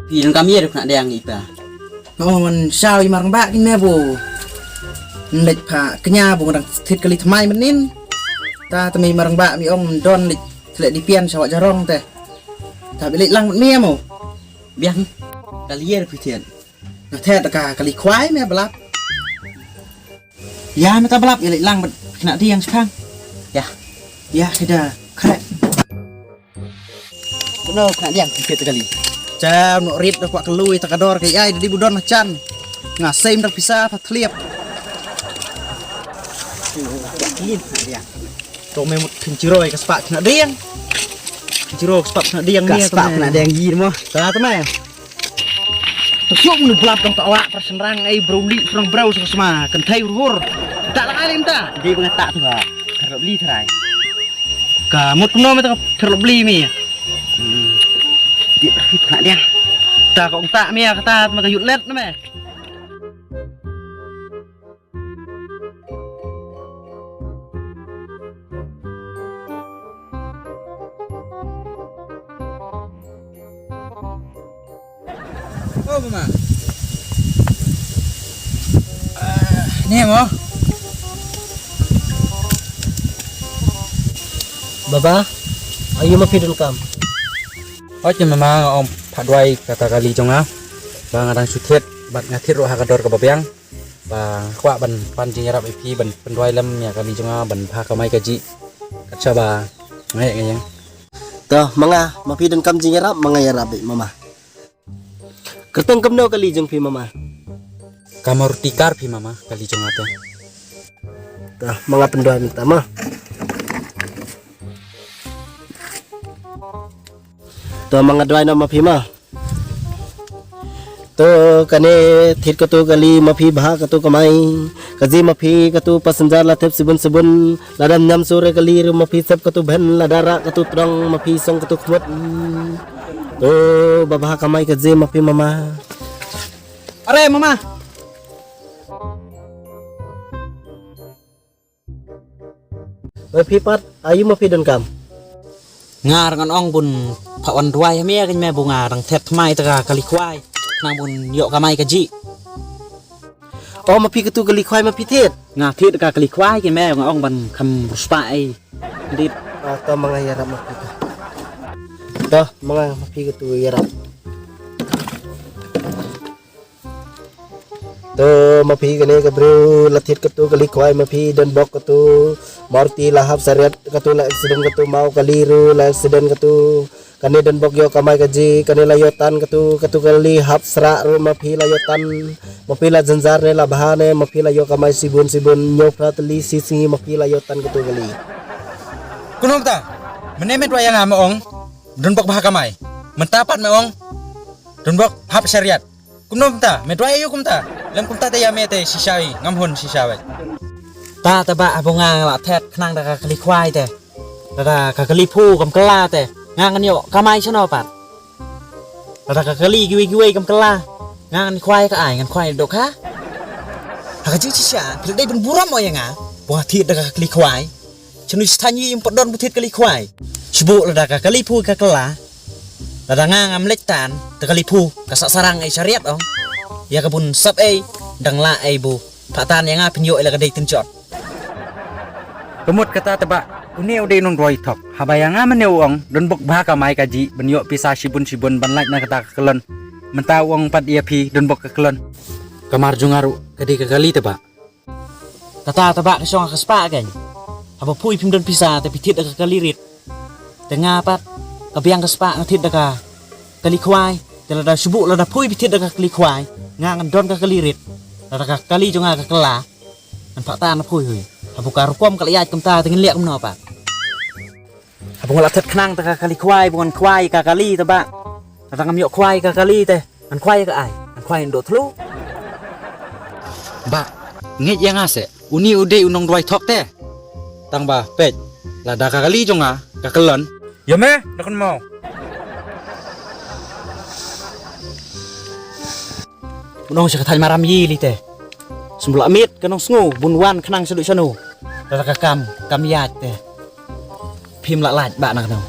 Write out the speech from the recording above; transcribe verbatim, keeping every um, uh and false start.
Phi donkam ïa u khynnah diang i pa. Nga ong ngan shaw ïa i ma rangbah kine bo. Nleit pha kñia bo nga dang thied kali thymmai mynnin. Ta tymmen i ma rangbah mi ong don leit thleh di pian sha wah jarong te. Ta ba leit lang bad me mo. Biang. Kali ïa phi thied. Nga thied da ka kali khwai me ba lap. Ïa me ta ba lap ïa leit lang bad khynnah diang shipang. Ïa. Ïa sida khreh. Kumno khynnah diang phi thied kali. Cha noh rit da kwah kloi ta ka dor ka ïai da di bu don ma chan. Nga sem da pisa pha thliep. Ïa khynnah diang. To me mut phin chiroi ka spah khynnah diang. Phin chiroi ka spah khynnah diang ni ka spah khynnah diang yi mo. Ta ta me. To shu mun blap dong ta wa pra senrang ai bro li frang bro sa sma kan thai hur. Ta la alim ta. Di bnga ta tu ha. Therlop li trai. Ka mut kumno me ta therlop li me. Hmm. Di phi khynnah diang. Ta ka ong ta me ka ta ma ka yut let na me. Oh, mama. Ah, ni mo. Baba, ayu ma phi donkam? Oi, mama, nga ong phah duwai kata kali jong nga. Ba nga dang shu thied, bad nga thied ruh ha ka dor kaba biang. Ba nga kwah ban pan jingïarap ïa phi ban pynduwai lem ïa kali jong nga ban bha kamai kajih. Katba nga ïa nga ïeng. To, ma nga, ma phi donkam jingïarap, ma nga ïarap beit mama. Kyrteng kumno kali jong phi mama? Ka Maruti car phi mama, kali jong nga te. To, ma nga pynduwai mynta ma. To ma nga duwai noh ma phi ma. To kane thied katu kali ma phi bha katu kamai. Ka jia ma phi katu passenger la thep sibun sibun. Lada ñiam sur kali ruh ma phi sep katu bhen, lada rah katu trong ma phi song katu khmut. To ba bha kamai ka jia ma phi mama. Are mama. Oi phi pat, ayu ma phi donkam? Nga ngan ong bun phah wan duwai ha me kane me, bun nga dang thied thymmai ta ka kali khwai. Nang bun ïoh kamai kajih. Oh, ma phi katu kali khwai ma phi thied? Nga thied ka kali khwai kane me, nga ong ban kham riewspah ei. Dit. Ah, to ma nga ïarap ma phi tu. To ma nga ma phi katu ïarap. To ma phi kane ka briew la thied katu kali khwai ma phi, don bok katu Maruti la hap sariat katu la accident katu, mau kali ruh la accident katu. Kane don bok ïoh kamai kajih, kane la ïoh tan katu, katu kali hap srah ruh ma phi la ïoh tan. Ma phi la jynjar ne la bha ne, ma phi la ïoh kamai shibun shibun, hynñiew phra tylli shi sngi ma phi la ïoh tan katu kali. Kumno mynta? Mynne me duwai ïa nga me ong don bok bha kamai. Mynta pat me ong don bok hap sariat. Kumno mynta? Me duwai aïu kumta? Lem kumta te ïa me te shisha i, ngam hun shisha wei. Ta te bah, haba nga la thied khnang da ka kali khwai te, lada ka kali phu kam kylla te, nga ngan ïoh kamai shano pat? Lada ka kali kiwei kiwei kam kylla, nga ngan khwai ka ai, ngan khwai dohkha? Ha ka jingshisha phi la dei ban burom mo ïa nga ba nga thied da ka kali khwai. Shano shisha ngi im pat don ba thied kali khwai. Shu buh lada ka kali phu ka kylla. Lada nga ngam leit tan, te kali phu ka sah sarang ei sha riat ong. Ïa ka bun sap ei, dang lah ei bu phah tan ïa nga, phin ïoh ei la ka dei tynjot. Ka mut kata te bah, une u dei u nongduwai thok. Haba ïa nga mynne u ong don bok bha kamai kajih, ban ïoh pisa shibun shibun ban lait na kata ka kyllon. Mynta u ong pat ïa phi don bok ka kyllon. Ka mar jong nga ruh ka dei ka kali te bah. Kata te bah ka shong ha ka spah kein. Haba phui phim don pisa te phi thied da ka kali rit. Te nga pat ka biang ka spah nga thied da ka kali khwai. Te lada shu buh lada phui phi thied da ka kali khwai, nga ngan don ka kali rit. Lada ka kali jong nga ka kylla, ngan phah tan na phui hi. Haba ka rukom ka la ïaid kumta te ngin leh kumno pat? Haba nga la thied khnang da ka kali khwai, ba ngan khwai ka kali te bah. Lada ngam ïoh khwai ka kali te, ngan khwai ka ai, ngan khwai ndoh thlu. Bah, ngeit ïa nga seh, uni u dei u nongduwai thok te. Tang ba peit, lada ka kali jong nga ka kyllon. Ïa me, da kynmaw. Nong sha ka thaiñ maram ïi li te. Symboh la miet ka nongsngew, bun wan khnang shaduh shano. Lada ka kam kam ïaid te, phim lah lait bah na kano.